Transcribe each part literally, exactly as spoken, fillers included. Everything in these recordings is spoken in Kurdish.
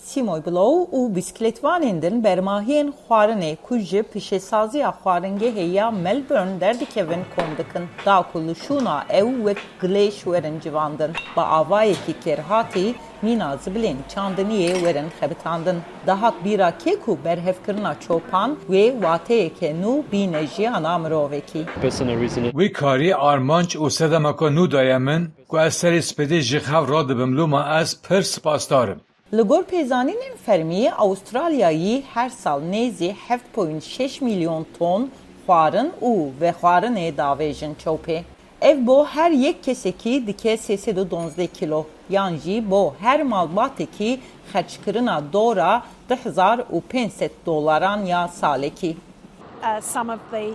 Sîmoy Blow û bîsklêtvanên din bermahiyên xwarinê ku ji pişesaziya xwaringehê ya Melbourne derdikevin kom dikin, da ku li şûna ew wek gilêş werin civandin, bi avayekî kêrhatî mîna zibilên çandiniyê werin xebitandin. Dihat bîra kê ku berhevkirina çopan wê wateyeke nû bîne jiyana mirovekî. Wî karî armanc û sedemeke nû daye min ku ez serê spêdê ji xew radibim, loma ez pir spasdar im. Li gor pêzanînên fermî, Awistralyayî her sal nêzî heft point şeş milyon ton xwarin û vexwarinê davêjin çewpê. Ev bo her yek kesekî dike sê sed û donzdeh kilo, yan jî bo her malbatekî xerckirina dora du hezar û pênc sed dolaran ya salekî.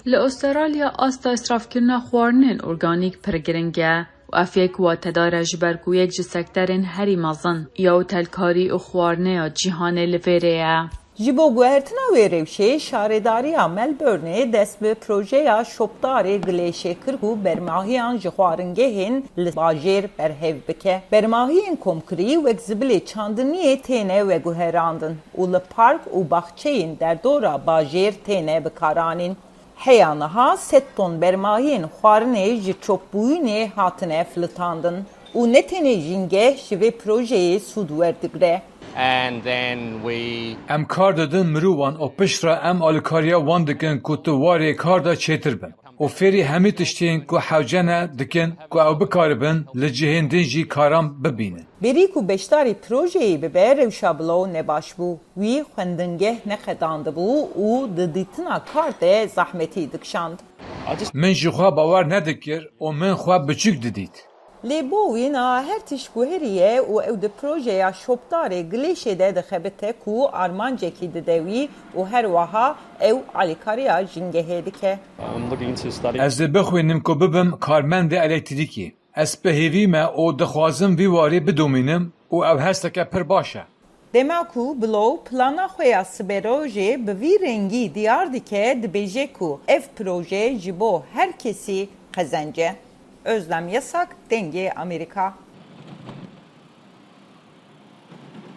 Li Awistralya asta îsrafkirina xwarinên organîk pir giring e û ev yek watedar e ji ber ku yek ji sekterên herî mezin ya otelkarî û xwarinê ya cîhanê li vêrê ye. Ji bo guhertina wê rewşê, Şaredariya Melbourneê dest bi projeya şopdarê gilêşê kir ku bermahiyan ji xwaringehên li bajêr berhev bike. Bermahiyên komkirî wek zibilê çandiniyê têne veguherandin û li park û baxçeyên derdora bajêr têne bikaranîn. Heya niha sed ton bermahiyên xwarinê ji çopbûyînê hatine filitandin û ne tenê jîngeh ji vê projeyê sûd werdigre. Em kar didin mirovan û piştre em alîkariya wan dikin ku tu warê kar de çêtir bin û fêrî hemî tiştên ku hewce ne dikin ku ew bikaribin li cihên din jî karan bibînin. Berî ku beşdarî projeyê bibe, rewşa Blow ne baş bû. Wî xwendingeh neqedandibû û di dîtina kar de zehmetî dikişand. Min ji xwe bawer nedikir û min xwe biçûk didît. Lê bo wî niha her tişt guheriye û ew di projeya şopdarê gilêşê de dixebite ku armancekî dide wî û her weha ew alîkariya jîngehê dike. Ez dê bixwînim ku bibim karmendê elektrîkî. Ez bi hêvî me û dixwazim vî warî bidomînim û ew hesteke pir baş e. Dema ku Blow plana xwe ya siberojê bi vî rengî diyar dike, dibêje ku ev proje ji bo her kesî qezenc e. Özlem Yasak, Dengê Amerîka.